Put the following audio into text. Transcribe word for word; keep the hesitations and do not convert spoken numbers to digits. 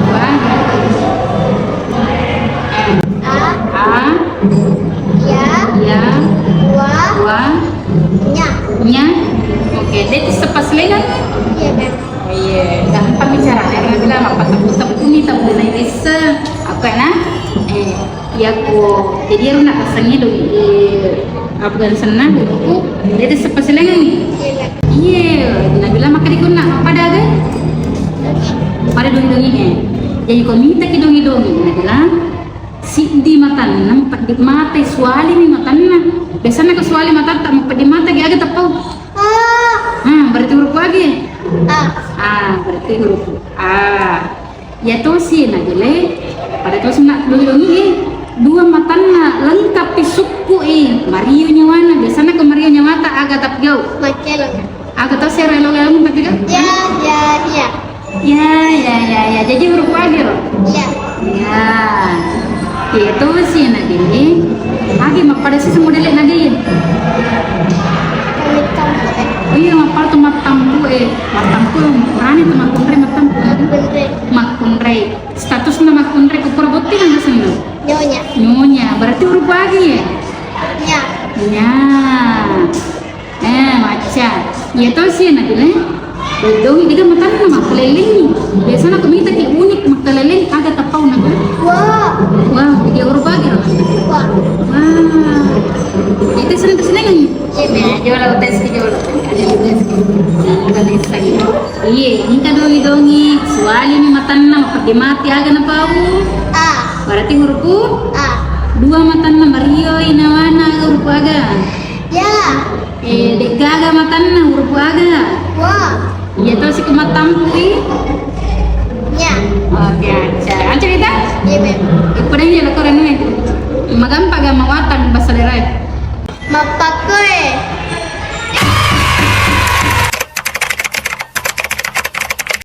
Wa. A. A. Ya. Ya. Wa. Wa. Nya. Nya. Oke, de' tisseng pasilaingeng? Iya, Bang. Iya, gampang bicara. Karena bilang apa, teppu-teppu ni, teppu na desa. Apa na? Eh, iya ko. Jadi, ero na pasangi do, eh, apa kan senna, buku. De' tisseng pasilaingeng ni? Iya, Bang. Iya, nabilang maka dikunna, pada aga? Pada dongi-dongi, eh. Jadi, ko mitaki dongi-dongi, nabilang, siddi matanna, peddi mata, sualimi matanna. Biasana ko suali matatta, mapeddi mata gi aga tappau? A. Hmm, berarti huruf A gi? A. A, berarti huruf A. Iya tosi, nabilang, pada tosi na dongi-dongi, eh. Dua matanna lengkappi sukku, eh. Mario nyawana, biasana ko mario nyawata aga tappigau? Maceleng. Aga to sero elo-elo mutaki ga? Ya, ya, ya. Ya, ya, ya, ya. Jadi huruf A gi ro? Iya. Ya. Iya tosi na dini. Agi mappada sisi model na di. Iya, mappada tu mattampu, eh. Mattampu, rani tu makkunrai mattampu. Makkunrai. Makkunrai. Statusna makkunrai ku pura botting aga senna? Nyonya. Nyonya. Berarti huruf A gi, ya? Ya. Ya. Eh, macca. Iya tosi na dini. Dongi diga matanna makkaleleng. Biasana ko mitaki unik makkaleleng aga tappau na ko? Wa. Wa, iya huruf A gi ro? Wa. Wa. Itu sering kesini kan? Iya, jolo tes ki jolo. Iya, engka dongi-dongi, sualimi matanna, mapeddi mata aga napau? A. Berarti huruf A. Dua matanna marioi nawana, huruf aga? Ya. Eh, de'gaga matanna, huruf aga? Wa. Iya tosi ko mattampu i? Ya. Oke, aja. Aja kita? Iya, Beb. Pada ini lo koran. Magampang ga mawatang bahasa daerah. Mappakkoe.